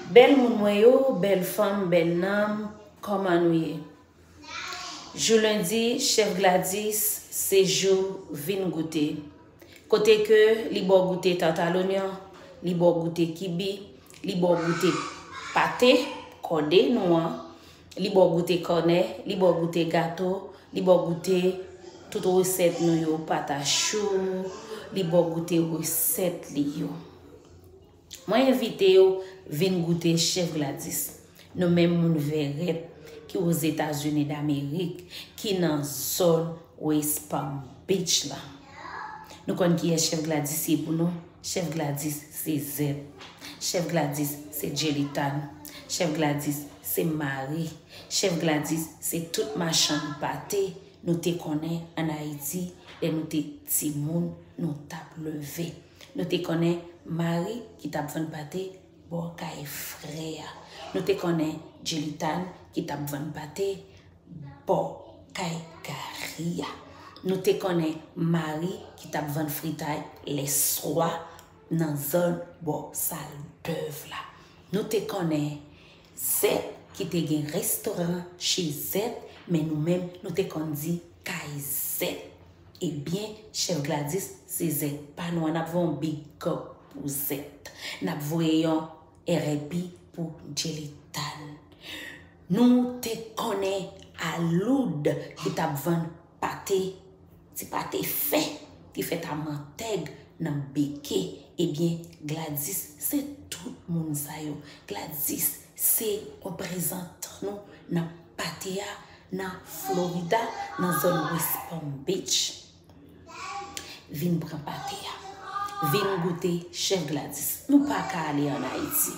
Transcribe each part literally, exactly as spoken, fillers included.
Bèl moun mwen yo, bèl fanm, bèl nanm, kòman nou ye? Jou lendi, chèf Gladys, se jou vin goute. Kote ke li ba w goute tartalonyon, li ba w goute kibi, li ba w goute pate, kòde nou an, li ba w goute kònè, li ba w goute gato, li ba w goute tout resèt nou yo, patachou, li ba w goute resèt li yo. Mwen envite w vin goute chèf Gladys. Nou menm moun vèrèt ki Ozetazini Damerik, ki nan zòn West Palm Beach la. Nou konn kiyès chèf Gladys ye pou nou? Chèf Gladys se Zèt. Chèf Gladys se Djelitan. Chèf Gladys se Mari. Chèf Gladys se tout machann pate nou te konnen ann Ayiti lè nou te timoun, nou t ap leve. Nou te konnen Mari ki t ap vann pate bò kay frè a. Nou te konnen Djelitan ki t ap vann pate bò kay Gari a. Nou te konnen Mari ki t ap vann fritay lèswa nan zòn bò sal dèv la. Nou te konnen Zèt ki te gen restoran chez Zèt, men nou menm nou te konn di kay Zèt. Ebyen, chèf Gladys, se Zèt pa nou an, n ap voye yon big up pou Zèt. N ap voye yon R I P pou Djelitan. Nou te konnen Aloud ki t ap vann pate, ti pate fen ki fèt a mantèg nan beke. Ebyen, Gladys se tout moun sa yo. Gladys se reprezantan nou nan pate a, nan Florida, nan zòn West Palm Beach. Vin pran pate a. Vin goute chèf Gladys. Nou pa ka ale ann Ayiti.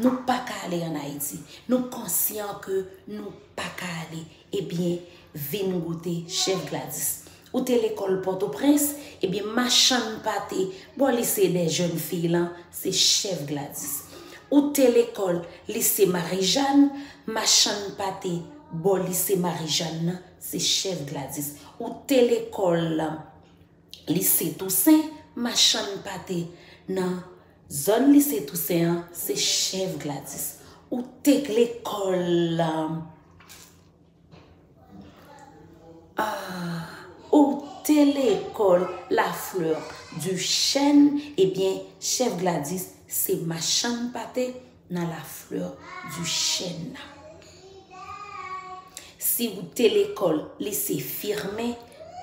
Nou pa ka ale ann Ayiti. Nou konsyan ke nou pa ka ale. Ebyen, vin goute chèf Gladys. Ou te lekòl Pòtoprens, ebyen, machann pate bò lise dè jèn fi lan, se chèf Gladys. Ou te lekòl lise Marijàn, machann pate bò lise Marijàn nan, se chèf Gladys. Ou te lekòl lise Tousen, machann pate nan zòn lise Tousen an, se chèf Gladys. Ou te lekòl, ah, ou te lekòl La Fleur du Chêne, ebyen, chèf Gladys se machann pate nan La Fleur du Chêne nan. Si w te lekòl lise Firmin,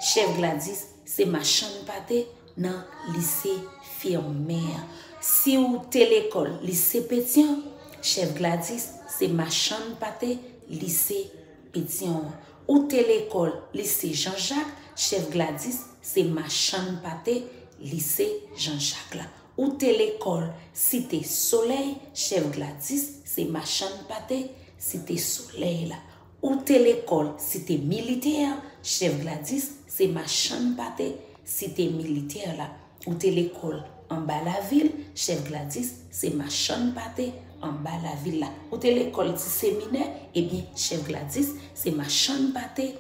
chèf Gladys se machann pate nan lise Firmin an. Si w te lekòl lise Petyon, chèf Gladys se machann pate lise Petyon an. Ou te lekòl lise Jean Jacques, chèf Gladys se machann pate lise Jean Jacques la. Ou te lekòl Site Solèy, chèf Gladys se machann pate Site Solèy la. Ou te lekòl Site Militè, chèf Gladys se machann pate Site Militè la. Ou te lekòl Anba Lavil, chèf Gladys se machann pate Anba Lavil la. Ou te lekòl Ti Seminè, ebyen, chèf Gladys se machann pate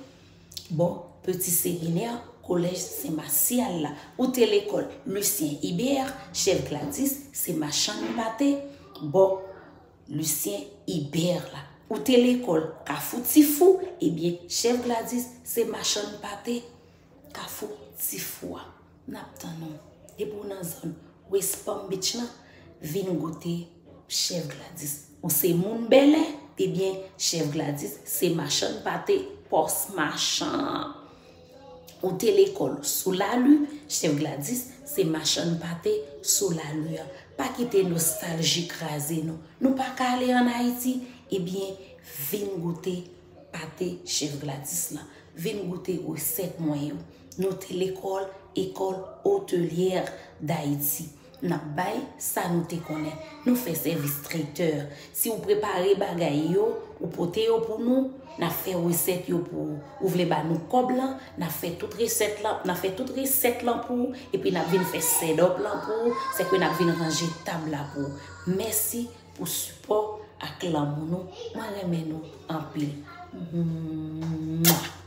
bò Peti Seminè, kolèj Sen Masyal la. Ou te lekòl Lucien Ibert, chèf Gladys se machann pate bò Lucien Ibert la. Ou te lekòl Kafou Tifou, ebyen, chèf Gladys se machann pate Kafou Tifou a. N ap tann ou. Depi w nan zòn West Palm Beach lan, vin goute chèf Gladys. Ou se moun Bèlè, ebyen, chèf Gladys se machann pate Pòs Machan. Ou te lekòl Sou Lali, chèf Gladys se machann pate Sou Lali a. Pa kite nostalji kraze nou. Nou pa ka ale ann Ayiti, ebyen, vin goute pate chèf Gladys lan. Vin goute resèt mwen yo. Nou te lekòl, École Hôtelière d'Haïti. N ap bay sa nou te konnen. Nou fè sèvis treitè. Si w prepare bagay yo, ou pote yo pou nou, n ap fè resèt yo pou ou. Ou vle ba nou kòb lan, n ap fè tout resèt lan, n ap fè tout resèt lan pou ou, epi n ap vin fè set up lan pou ou, sèke n ap vin ranje tab la pou ou. Mèsi pou sipò ak lanmou nou. Mwen renmen nou anpil. Mwah.